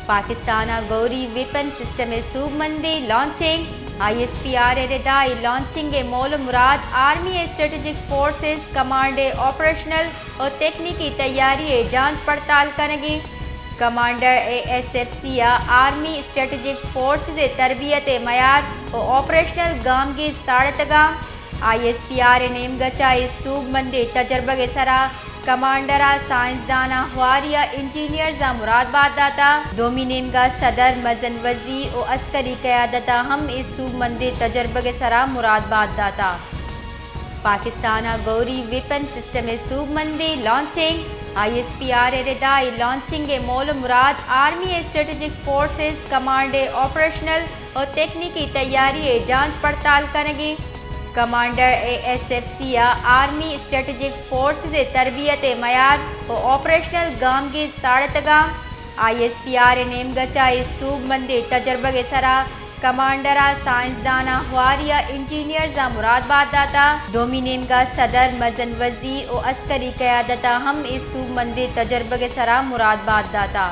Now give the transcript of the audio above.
پاکستان ء گوری weapon system ء سوبمندیں launching, I S P R ء ردائی لانچنگ ء مول ء مراد آرمی ء اسٹریٹجک فورسز کمانڈ ء آپریشنل و تکنیکی تیاری ء جانچ پڑتال کنگیں۔ کمانڈر ء ایس ایف سی ء آرمی اسٹریٹجک فورسز ء تربیت ء میار و آپریشنل گامگیج ساڑتگاں۔ آئی ایس پی آر ء نیمگا چہ اے سوبمندیں تجربگ ء سرا کمانڈر ء سائنسداناں ہواری ء انجینئرزاں مراد بات داتا۔ دومی نیمگا صدر، مزن وزی و عسکری قیادت ء ہم اے سوبمندیں تجربگ ء سرا مراد بات داتا۔ پاکستان ء گوری ویپن سسٹم ء سوبمندیں launching, I S P R ء ردائی لانچنگ ء مول ء مراد آرمی ء اسٹریٹجک فورسز کمانڈ ء آپریشنل و تکنیکی تیاری ء جانچ پڑتال کنگیں۔ کمانڈر ء ایس ایف سی ء آرمی اسٹریٹجک فورسز ء تربیت ء میار و آپریشنل گامگیج ساڑتگاں۔ آئی ایس پی آر ء نیمگا چہ اے سوبمندیں تجربگ ء سرا کمانڈر ء سائنسداناں ہواری ء انجینئرزاں مراد بات داتا۔ دومی نیمگا صدر، مزن وزی و عسکری قیادت ء ہم اے سوبمندیں تجربگ ء سرا مراد بات داتا۔